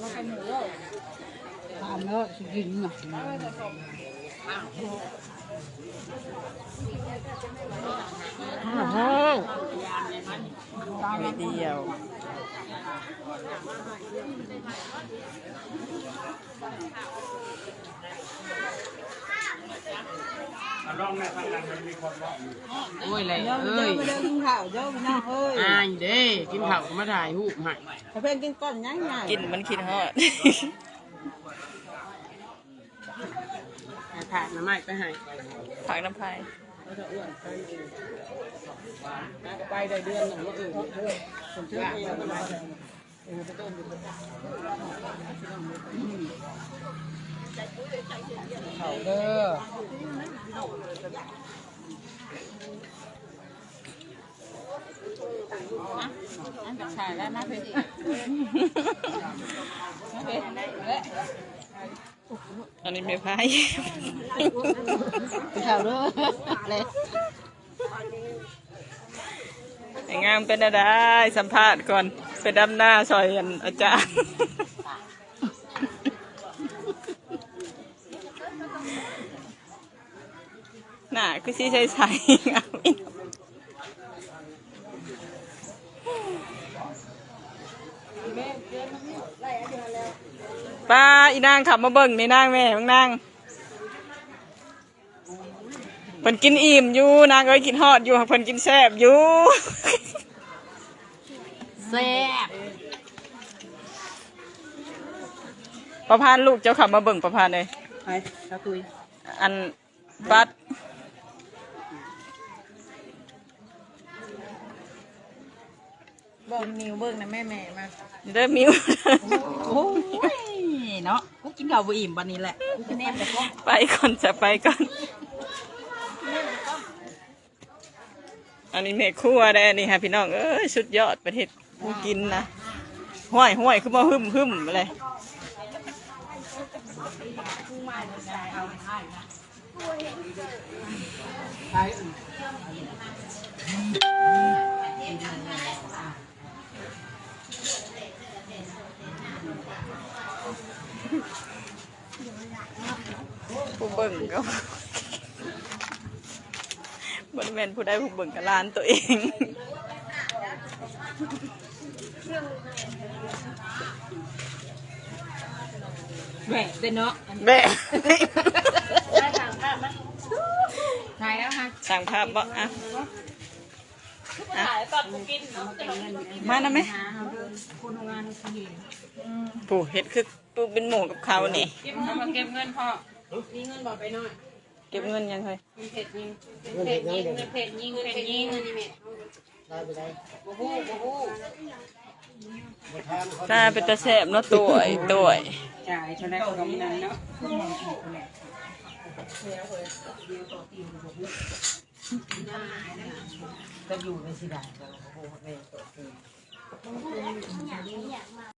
ຖາມແລ້ວຊິກິນນະ ດຽວ. ໂອ້ຍ ແຫຼະເອີຍ ກິນເຂົ້າເດີພີ່ນ້ອງເອີຍ ອ້າຍເດ້ ກິນເຂົ້າກໍມາຖ່າຍຮູບໃຫ້ ໃຫ້ເພິ່ນກິນກ່ອນ ຍັງ ກິນມັນຄິດຮອດ ໃຫ້ຝາກໜໍ່ໄມ້ໄປໃຫ້ ຝາກນຳໃຜ ໄປໄດ້ເດືອນໜຶ່ງ ມື້ອື່ນ ເຂົ້າເດີ ອັນກັບສາຍແລ້ວມາເພິ່ນ ມາເພິ່ນ ເອີ ອັນນີ້ແມ່ພາຍ ເຂົ້າເດີ ເລີຍ ແມ່ງາມເປັນແນວໃດ ສຳພາດກ່ອນ ໄປດຳນາຊ່ອຍອັນອາຈານ ໜ້າຄືຊິໃສໆ ງາມອີ່ ປ້າ ອີນາງເຂົ້າມາເບິ່ງນີ້ ນາງແມ່ ນາງ ເພິ່ນກິນອີ່ມຢູ່ ນາງເອີຍ ຄິດຮອດຢູ່ ເພິ່ນກິນແຊບຢູ່ ແຊບ ປະພານ ລູກເຈົ້າເຂົ້າມາເບິ່ງ ປະພານເອີຍ ໃຜ ສາວຕຸ້ຍ ອັນ ບັດ ບອກມິວເບິ່ງນະແມ່ ແມ່ມາເດີມິວ ໂອ້ຍເນາະ ກູກິນເຂົ້າບໍ່ອີ່ມບັດນີ້ແຫຼະ ກູຄະແນນແຕ່ກ້ອງ ໄປກ່ອນ ຈະໄປກ່ອນ ອັນນີ້ແມ່ຄົວເດ້ ອັນນີ້ຫາ ພີ່ນ້ອງເອີຍ ສຸດຍອດ ປະເທດກູກິນນະ ຫ້ວຍໆ ຄືມາຫຶ້ມໆ ເລີຍ. ຜູ້ເບິ່ງກໍ ບໍ່ໄດ້ແມ່ນຜູ້ໃດຜູ້ເບິ່ງ ກໍຫຼານຕົວເອງ. ແບະເດ້ເນາະ ແບະ ຖ່າຍແລ້ວຫະ ສ້າງພາບບໍ່ ອ່ະ ມານຳແມ່ ຜູ້ເຮັດຄື ປູເປັນໝູ່ກັບເຂົານີ້ ເກັບເງິນ ເກັບເງິນພໍ່ ມີເງິນບໍ່ໄປໜ້ອຍ ເກັບເງິນຫຍັງເຮີ້ຍ ເຮັດຍິງ ເຮັດຍິງ ເຮັດຍິງ ເຮັດຍິງ ອັນນີ້ແມ່ ບໍ່ຮູ້ ບໍ່ຮູ້ ຕາເປັນຕາແຊບເນາະ ໂຕຍ ໂຕຍ ຈ່າຍເທົ່າໃດກໍມີນັ້ນເນາະ ກໍຢູ່ໃນຊິໄດ້ ບໍ່ຮູ້ແມ່ນໂຕ